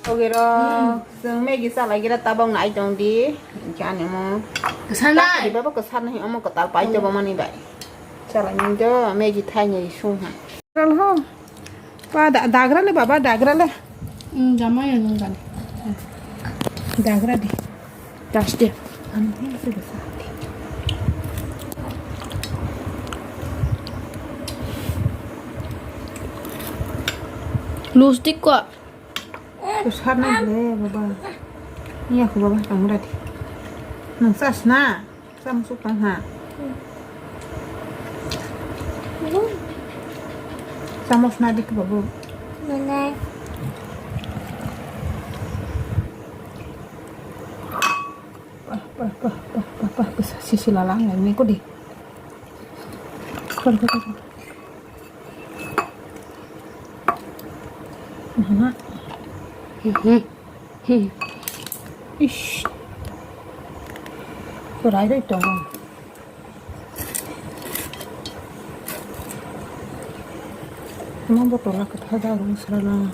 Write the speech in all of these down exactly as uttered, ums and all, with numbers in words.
Ogero, hmm, chwng Maggi chalai gira tabok nai tong di. Jani mo. Kwsanai. Baba kwsar nahi omo kwtal pai to bomani bai. Chalai ni do Maggi thai ni sung ha. Ral ho. Pa da-, dagra le baba, dagra le. Hmm, jama ya nung kan. Dagra di. Das de. Lus di ko. Kusar na le baba. Iya ko baba tang mura di. Nang sas na. Samsung tang ha. Samos na dik babu. Mana? Pah, pah, pah, pah, pah, pah, pah, sisi lalang ya, ini ko di. Kau, kau, kau. Mana? Mhm. Hmm. Ish. Kurai dai tongo. Emang botol lah kita dah rung serana.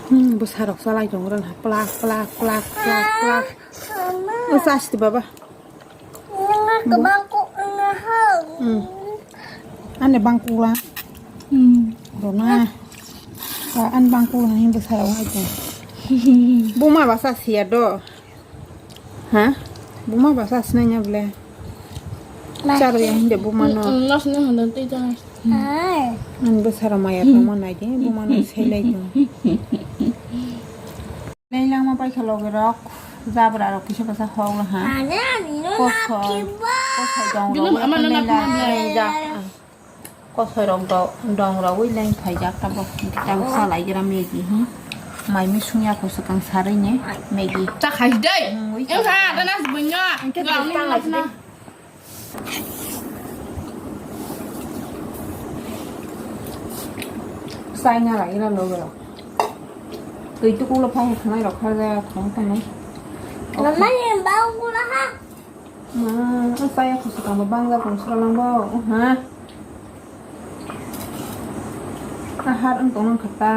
Hmm, besar rok salai dong ren ha. Plak, plak, plak, plak, plak. Mama. Oh, sas di baba. Nang kebangkuk nang hau. Hmm. Ane bangkuk la. Hmm. Rona. Wa an bangkuk la hin besar wa ko. Buma basa sia do. Ha? Buma basa sinanya bole. Charo ya hinde buma no. Nas na handa tei ta. Hai. An besar maya tongma nai de buma no selai do. Leilangma paikha loge rok, jabra rok kisa bwsa hok laha. Ani, ani, no. Kosoi, na phiba. Kosoi dong rok, ama no na phiba. Kosoi rok do-, dong rok wi leng phaijak tabo. Tabo salai gira Maggi hi. Mai mi sungya ko swkang sarai ne Maggi. Ta khai dai. Hmm, wi. Yang sa, ta nas bunyo. Ang khe ta nas na. Saina lai ira logo rok. Twi tukulo phai khanai rok kha ja thong thang. Mama ni bau kula ha. Ma, saya khosok ang bang ja kong sura lang bau. Ha. Ahar ang tong nang khata.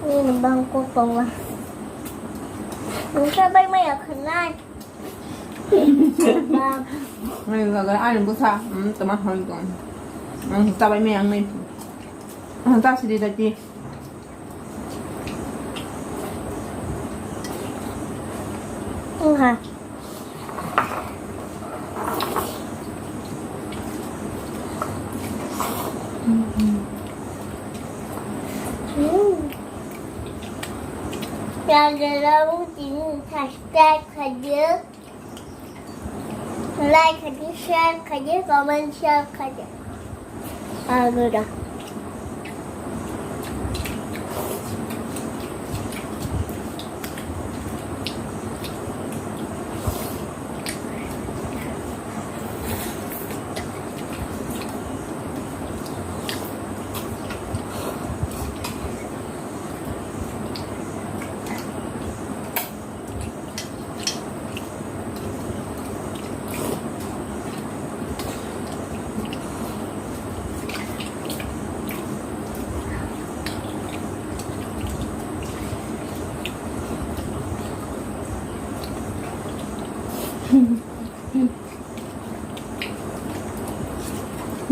Ni bang ko tong la. Nisa bai maya khanai. Ngai ga ga ani busa, hmm, tama hoi ko. Ang tabai me ang nai. Ang ta sidi dati. Nga. Hmm. Ya, ya, ya, mungkin subscribe aja. Like aja, share aja, comment, share aja. Agora.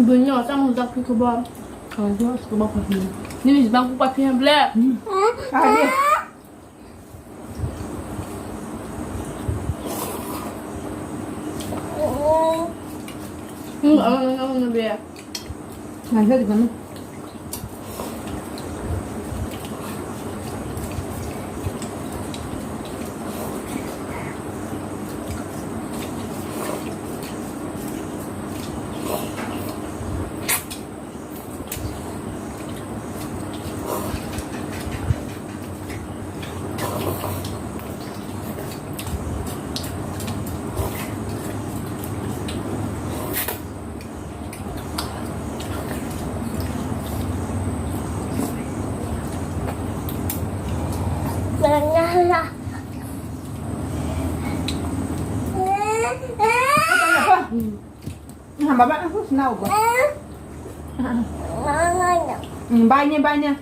Bunyi asam udah kita bawa. Kalau dia suka bawa kopi. Ini sebab aku kopi yang black. Hmm. Ah, dia. Hmm, awan, awan, awan, biar. Nggak ada di mana? Hamba ba, aku senau ba. Hmm, bye ne, bye ne.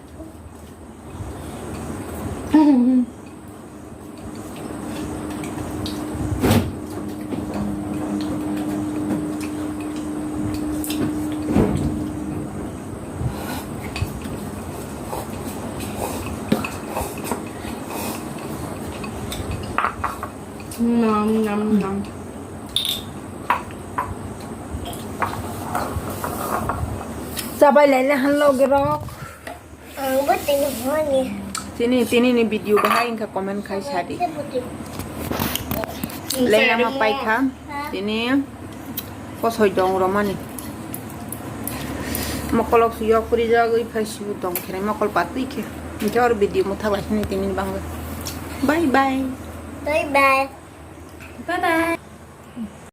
Nom nom nom. Chabai lai le han loge rok. Ang bo tini honi. Tini, tini ni video bahai wngkha comment khai sadi. Lengama paikha. Tini kosoi dong romani. Mokolok su yok puri jagwi phai su dong khere mokol patwi khe. Hingke or video mutha bai sini tini bangwi. Bye bye. Bye bye. Bye bye.